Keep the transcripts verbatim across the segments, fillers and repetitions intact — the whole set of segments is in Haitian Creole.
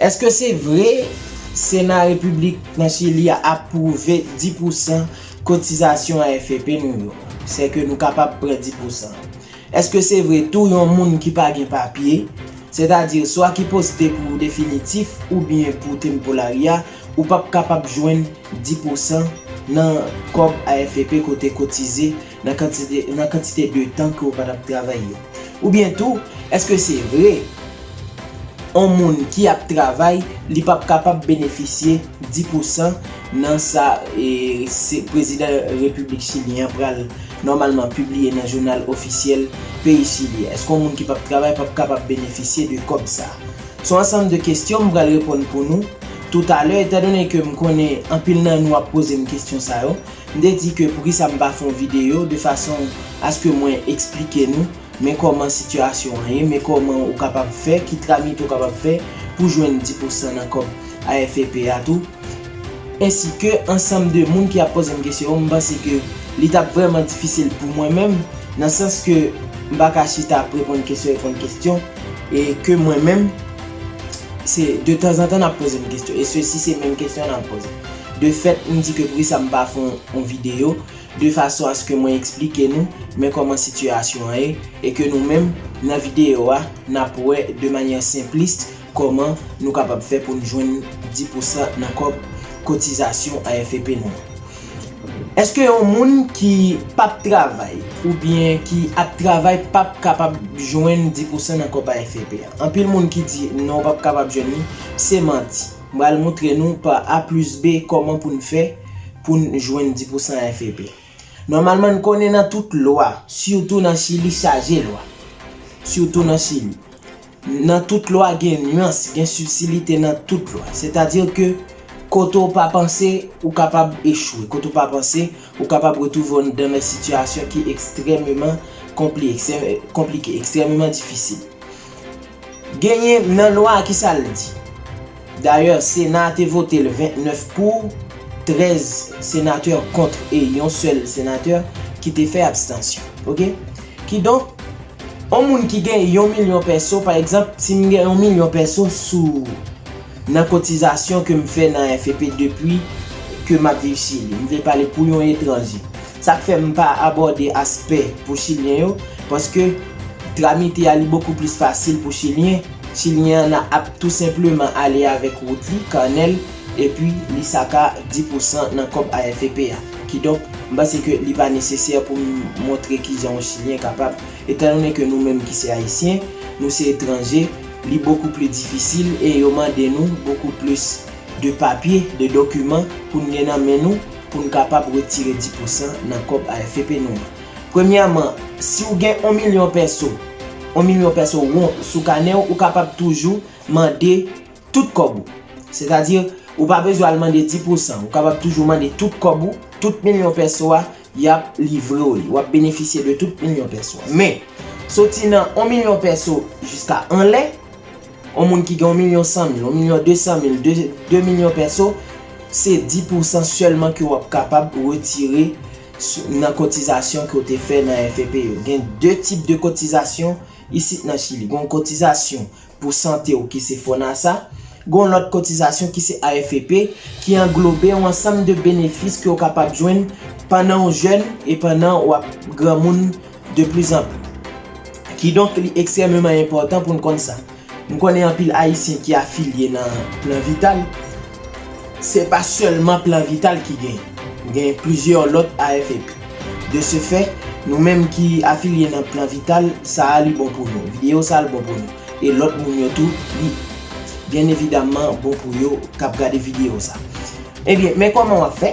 Èske se vre Sena Repiblik nan Chili a apwouve dis pousan kotizasyon A F P nou yo? Sèke nou kapab pran dis pousan. Èske se vre tou yon moun ki pa gen papye, sètadi swa ki poste pou definitif oubyen pou temporary a, ou p ap kapab jwenn dis pousan nan kòb A F P ke w te kotize nan kantite, nan kantite de tan ke w pa t ap travay yo? Oubyen tou, èske se vre yon moun ki ap travay, li p ap kapab benefisye dis pousan nan sa e, se prezidan Repiblik Chili an pral nòmalman pibliye nan jounal ofisyèl peyi Chili a? Èske yon moun ki p ap travay p ap kapab benefisye de kòb sa a? Se yon ansanm de kesyon m pral reponn pou nou toutalè, etan done ke m konnen anpil nan nou ap poze m kesyon sa yo. M te di ke poukisa m pa fè yon videyo de fason aske mwen eksplike nou men kòman sitiyasyon an ye, men kòman ou kapab fè, ki tramite ou kapab fè pou jwenn dis pousan nan kòb A F P a tou. Ensi ke ansanm de moun ki ap poze m kesyon yo, m panse ke li t ap vrèman difisil pou mwen menm, nan sans ke m pa ka chita ap reponn kesyon, reponn kesyon, e ke mwen menm, se de tanzantan n ap poze m kesyon, e sesi se menm kesyon n ap poze. De fèt, m di ke poukisa m pa fè yon, yon videyo, de fason aske mwen eksplike nou men kòman sitiyasyon an ye, e ke nou menm, nan videyo a, n ap wè de manyè senplis kòman nou kapab fè pou n jwenn dis pousan nan kòb kotizasyon A F P nou an. Èske yon moun ki p ap travay oubyen ki ap travay p ap kapab jwenn dis pousan nan kòb A F P a? Anpil moun ki di non, w p ap kapab jwenn li, se manti. M pral montre nou pa A plis B kòman pou n fè pou n jwenn dis pousan A F P. Nòmalman, n konnen nan tout lwa, sitou nan Chili, chaje lwa. Sitou nan Chili. Nan tout lwa, gen nyans, gen sibtilite nan tout lwa. Sètadi ke kote w pa panse, ou kapab echwe. Kote w pa panse, ou kapab retwouve w nan de sitiyasyon ki ekstrèmeman konpli-, ekstrè-, konplike, ekstrèmeman difisil. Genyen nan lwa a, kisa l di? Dayè, Sena a te vote l vennèf pou, trèz senatè kont e yon sèl senatè ki te fè abstansyon. Oke? Kidonk, yon moun ki gen yon milyon pèso, pa egzanp, si m gen yon milyon pèso sou, nan kotizasyon ke m fè nan A F P depi ke m ap viv Chili. M vle pale pou yon etranje. Sa k fè m pa abòde aspè pou Chilyen yo, paske tramite a li bokou plis fasil pou Chilyen. Chilyen an ap tou senpleman ale avèk wout li, kanè l, epi li sa ka dis pousan nan kòb A F P a. Kidonk, m panse ke li pa nesesè pou m montre kijan yon Chilyen kapab, etan done ke nou menm ki se Ayisyen, nou se etranje, li bokou pli difisil e yo mande nou bokou plis de papye, de dokiman pou n gen nan men nou, pou n kapab retire dis pousan nan kòb A F P nou an. Premyèman, si w gen yon milyon pèso, yon milyon pèso won sou kanè w, ou kapab toujou mande tout kòb ou. Sètadi, ou pa bezwen al mande dis pousan, ou kapab toujou mande tout kòb ou, tout milyon pèso a, y ap livre w li. W ap benefisye de tout milyon pèso a. Men, soti nan yon milyon pèso jiska anlè, yon moun ki gen yon milyon san mil, yon milyon de san mil, de, de milyon pèso, se dis pousan sèlman ke w ap kapab retire sou, nan kotizasyon ke w te fè nan A F P yo. Gen de tip de kotizasyon isit nan Chili. Gen yon kotizasyon pou sante w ki se FONASA, gen yon lòt kotizasyon ki se A F P, ki anglobe yon ansanm de benefis ke w kapab jwenn pandan w jèn e pandan w ap granmoun de pli zan pli. Kidonk, li ekstrèmeman enpòtan pou n konn sa. M konnen anpil Ayisyen ki afilye nan Plan Vital. Se pa sèlman Plan Vital ki genyen. Genyen plizyè lòt A F P. De ce fait, nou menm ki afilye nan Plan Vital, sa a li bon pou nou. Videyo sa a li bon pou nou. E lòt moun yo tou, li byen evidamman bon pou yo k ap gade videyo sa. Ebyen, men kòman w ap fè?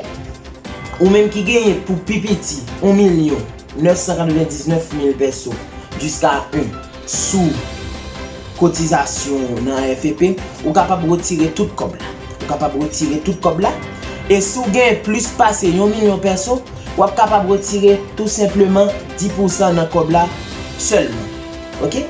Ou menm ki genyen pou pi piti yon milyon nèf san katrevendiznèf mil pèso jiska yon sou kotizasyon nan A F P, ou kapab retire tout kòb la. Ou kapab retire tout kòb la. E si w gen plis pase yon milyon pèso, w ap kapab retire tou senpleman dis pousan nan kòb la sèlman. Oke?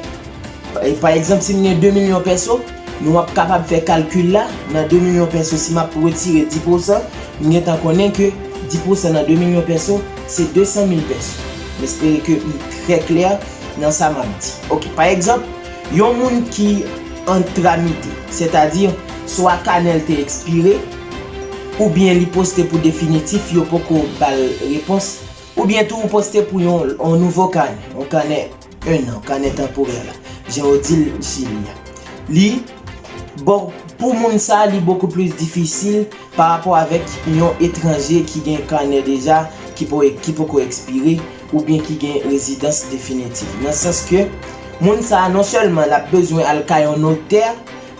E pa egzanp, si m gen de milyon pèso, nou ap kapab fè kalkil la, nan de milyon pèso, si m ap retire dis pousan, m gentan konnen ke dis pousan nan de milyon pèso, se de san mil pèso. M espere ke m trè klè nan sa m ap di. Oke, pa egzanp, yon moun ki an tramite, sètadi swa kanè l te ekspire, oubyen li poste pou definitif, yo poko ba l repons, oubyen tou ou poste pou yon, yon nouvo kanè, yon kanè en an, kanè tanporè la, jan yo di l Chili a. Li, bon, pou moun sa, li bokou plis difisil pa rapò avèk yon etranje ki gen kanè deja, ki po-, ki poko ekspire, oubyen ki gen rezidans definitif. Nan sans ke moun sa a non sèlman l ap bezwen al kay yon notè,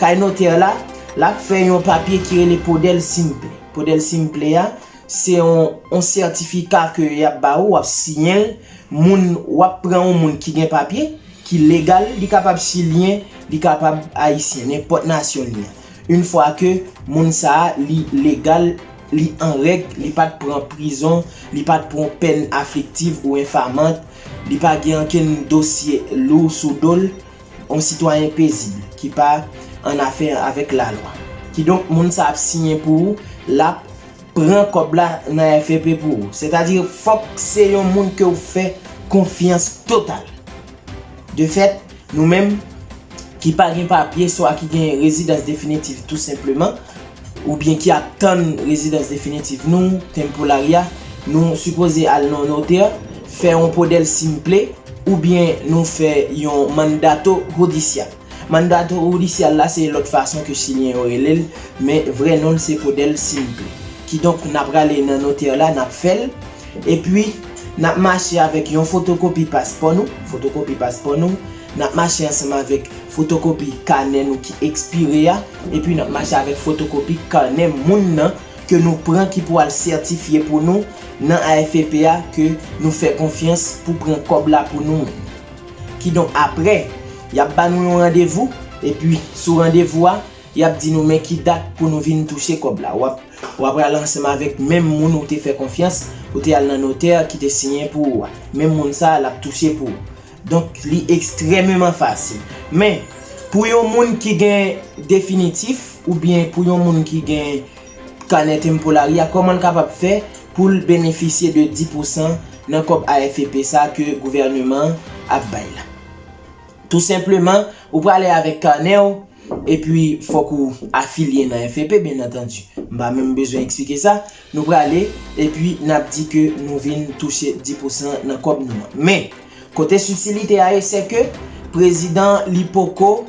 kay notè la, l ap fè yon papye ki rele podèl simple. Podèl simple a, se yon, yon sètifika ke y ap ba ou, w ap siyen l, moun, w ap pran yon moun ki gen papye, ki legal, li kapab chilyen, li kapab ayisyen, nenpòt nasyon li an. Yon fwa ke moun sa a, li legal, li an règ, li pa t pran prizon, li pa t pran pèn afliktiv ou enfamant, li pa gen ankenn dosye lou sou do l, yon sitwayen pezib, ki pa an afè avèk lalwa. Kidonk, moun sa ap siyen pou ou, l ap pran kòb la nan F E P pou ou. Sètadi, fòk se yon moun ke w fè konfyans total. De fèt, nou menm ki pa gen papye, swa ki gen rezidans definitif tou senpleman, oubyen ki ap tann rezidans definitif nou, temporary a, nou sipoze al nan notè, fè yon podèl simple, oubyen nou fè yon mandato judicial. Mandato judicial la se lòt fason ke chilyen yo rele l, men vrè non l se podèl simple. Kidonk, n ap prale nan notè la, n ap fè l, epi n ap mache avèk yon fotokopi paspò nou, fotokopi paspò nou, n ap mache ansanm avèk fotokopi kanè nou ki ekspire a, epi n ap mache avèk fotokopi kanè moun nan ke nou pran ki pou al sètifye pou nou nan A F P a ke nou fè konfyans pou pran kòb la pou nou menm. Kidonk, apre, y ap ba nou yon randevou, epi sou randevou a, y ap di nou men ki dat pou nou vin touche kòb la. W ap, w ap pral ansanm avèk menm moun ou te fè konfyans, ou te al nan notè ki te siyen pou ou a. Menm moun sa a, l ap touche pou ou. Donk, li ekstrèmeman fasil. Men, pou yon moun ki gen definitif, oubyen pou yon moun ki gen kanè temporary a, kòman l kapab fè pou l benefisye de dis pousan nan kòb A F P sa ke gouvèneman an ap bay la? Tou senpleman, ou prale avèk kanè w, epi fòk ou afilye nan F P, byen antandi. M pa menm bezwen eksplike sa. Nou prale, epi n ap di ke nou vin touche dis pousan nan kòb nou an. Men, kote sitilite a ye, se ke prezidan li poko,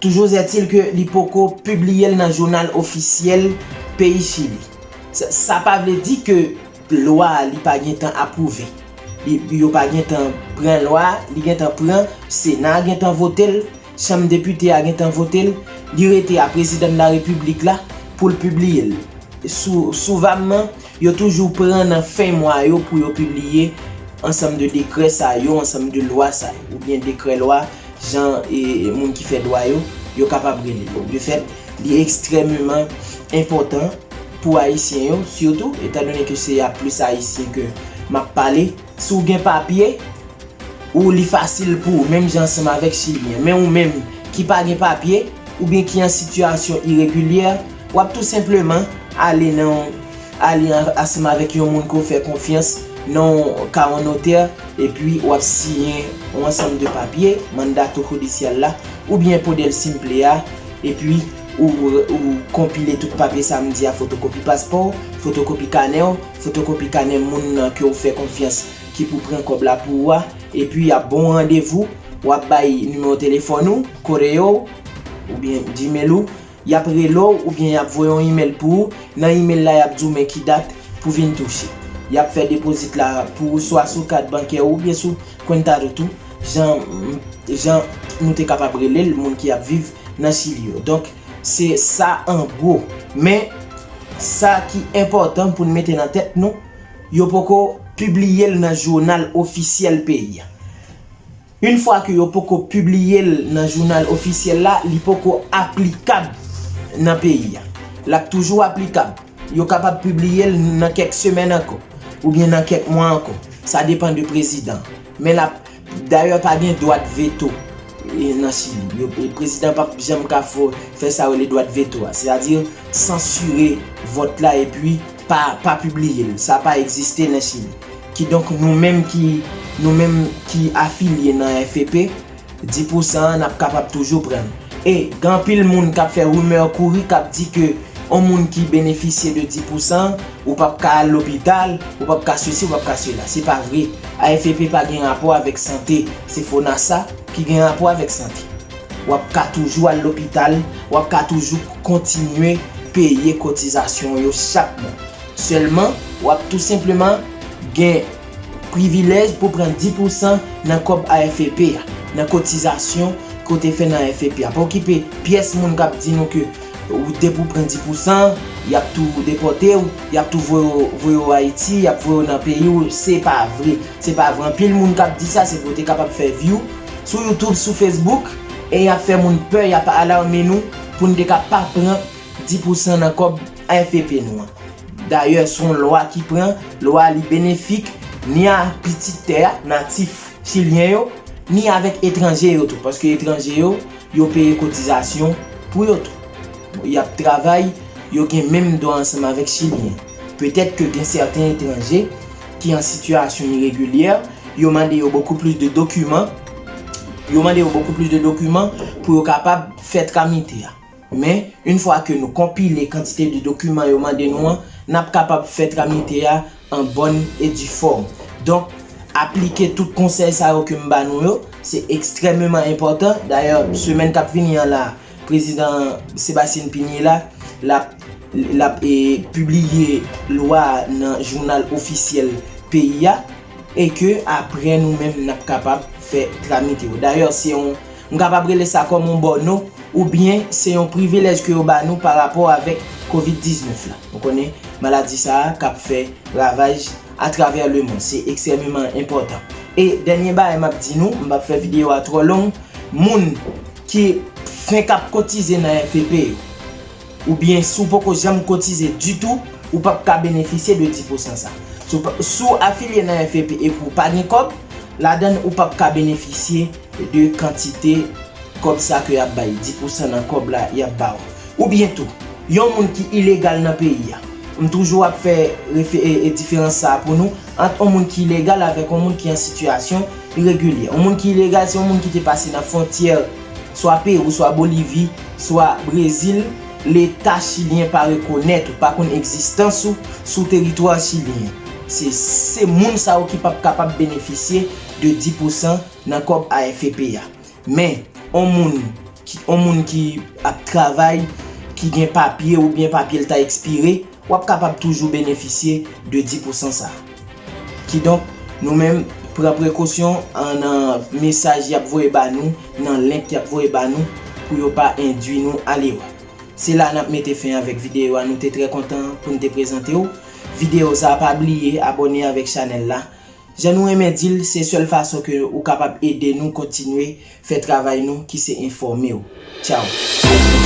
toujours est-il ke li poko pibliye l nan jounal ofisyèl peyi Chili. Sa, sa pa vle di ke lwa a li pa gentan apwouve. Li, yo pa gentan pran lwa a, li gentan pran, Sena a gentan vote l, Chanm Depite a gentan vote l, li rete a Prezidan de la Repiblik la pou l pibliye l. Sou, souvamman, yo toujou pran nan fen mwa yo pou yo pibliye ansanm de dekrè sa yo, ansanm de lwa sa yo, oubyen dekrè lwa, jan, e, moun ki fè dwa yo, yo kapab rele yo. De fèt, li ekstrèmeman enpòtan pou Ayisyen yo, sitou, etandone ke se a plis Ayisyen ke m ap pale. Si w gen papye, ou li fasil pou ou, menm jan ansanm avèk Chilyen. Men ou menm ki pa gen papye, oubyen ki an sitiyasyon iregilyè, w ap tou senpleman ale nan, ale an, ansanm avèk yon moun ke w fè konfyans nan yon, ka yon notè, epi w ap siyen yon ansanm de papye, mandato judicial la, oubyen podèl simple a, epi ou, ou konpile tout papye sa m di a, fotokopi paspò w, fotokopi kanè w, fotokopi kanè moun nan ke w fè konfyans ki pou pran kòb la pou ou a, epi y ap ba w randevou, w ap bay nimewo telefòn ou, koreo w, oubyen Gmail ou, y ap rele w, oubyen y ap voye yon imèl pou ou, nan imèl la y ap di w men ki dat pou vin touche. Y ap fè depozit la pou ou swa sou kat bankè ou oubyen sou cuenta de tou, jan, jan nou te kapab rele l, moun ki ap viv nan Chili yo. Donk, se sa an gwo. Men, sa ki enpòtan pou n mete nan tèt nou, yo poko pibliye l nan jounal ofisyèl peyi a. Yon fwa ke yo poko pibliye l nan jounal ofisyèl la, li poko aplikab nan peyi a. L ap toujou aplikab. Yo kapab pibliye l nan kèk semèn ankò, oubyen nan kèk mwa ankò. Sa depann de prezidan. Men l ap, dayè, pa gen dwa de veto, e, nan Chili. Yo, e, prezidan p ap janm ka fè, fè sa yo rele dwa de veto a. Sètadi, sansire vòt la epi pa, pa pibliye l. Sa pa egziste nan Chili. Kidonk, nou menm ki, nou menm ki afilye nan F E P, dis pousan an, n ap kapab toujou pran l. E gen anpil moun k ap fè rimè kouri, k ap di ke yon moun ki benefisye de dis pousan, ou p ap ka al lopital, ou p ap ka sesi, ou p ap ka sela. Se pa vre. A F P pa gen rapò avèk sante. Se FONASA ki gen rapò avèk sante. W ap ka toujou al lopital, w ap ka toujou kontinye peye kotizasyon yo chak mwa. Sèlman, w ap tou senpleman gen privilèj pou pran dis pousan nan kòb A F P a, nan kotizasyon ke w te fè nan A F P a. Pa okipe pyès moun k ap di nou ke ou depi w pran dis pousan, y ap tou depòte w, y ap tou voye w, voye w Ayiti, y ap voye w nan peyi w. Se pa vre. Se pa vre. Anpil moun k ap di sa, se pou yo te kapab fè view sou YouTube, sou Facebook, e y ap fè moun pè, y ap alarme nou pou n te ka pa pran dis pousan nan kòb A F P nou an. Dayè, se yon lwa ki pran, lwa li benefik ni a pitit tè a, natif chilyen yo, ni avèk etranje yo tou, paske etranje yo, yo peye kotizasyon pou yo tou. Y ap travay, yo gen menm dwa ansanm avèk chilyen. Petèt ke gen sèten etranje ki an sitiyasyon iregilyè, yo mande yo bokou plis de dokiman, yo mande yo bokou plis de dokiman pou yo kapab fè tramite a. Men, yon fwa ke nou konpile kantite de dokiman yo mande nou an, n ap kapab fè tramite a an bòn e di fòm. Donk, aplike tout konsèy sa yo ke m ba nou yo, se ekstrèmeman enpòtan. Dayè, semèn k ap vini an la, prezidan Sébastien Piniella, l ap, l ap, e, pibliye lwa a nan jounal ofisyèl peyi a, e ke apre nou menm n ap kapab fè tramite yo. Dayè, se yon, m kapab rele sa kòm yon bòno, oubyen se yon privilèj ke yo ba nou pa rapò avèk kovid diznèf la. Ou konnen, maladi sa a k ap fè ravaj atravè lemonn. Se ekstrèmeman enpòtan. E dènye bagay m ap di nou, m p ap fè videyo a twò long, moun ki fenk ap kotize nan F E P yo, oubyen si w poko janm kotize ditou, ou p ap ka benefisye de dis pousan sa. Si w pa, si w afilye nan F E P epi w pa gen kòb, ladann ou p ap ka benefisye de kantite kòb sa ke y ap bay, dis pousan nan kòb la y ap ba w. Oubyen tou, yon moun ki ilegal nan peyi a. M toujou ap fè refe-, e, e diferans sa a pou nou, ant yon moun ki ilegal avèk yon moun ki an sitiyasyon iregilye. Yon moun ki ilegal, se yon moun ki te pase nan fwontyè, swa Pewou, swa Bolivi, swa Brezil, Leta chilyen pa rekonèt ou, pa konn egzistans ou sou teritwa chilyen. Se, se moun sa yo ki p ap kapab benefisye de dis pousan nan kòb A F P a. Men, yon moun ki, yon moun ki ap travay, ki gen papye oubyen papye l ta ekspire, w ap kapab toujou benefisye de dis pousan sa a. Kidonk, nou menm, pran prekosyon an nan mesaj y ap voye ba nou, nan link y ap voye ba nou, pou yo pa endwi nou a lerè. Se la n ap mete fen avèk videyo a, nou te trè kontan pou n te prezante w videyo sa a. Pa bliye abòne avèk chanèl la. Jan nou renmen di l, se sèl fason ke ou kapab ede nou kontinye fè travay nou, ki se enfòme w. Tchaw.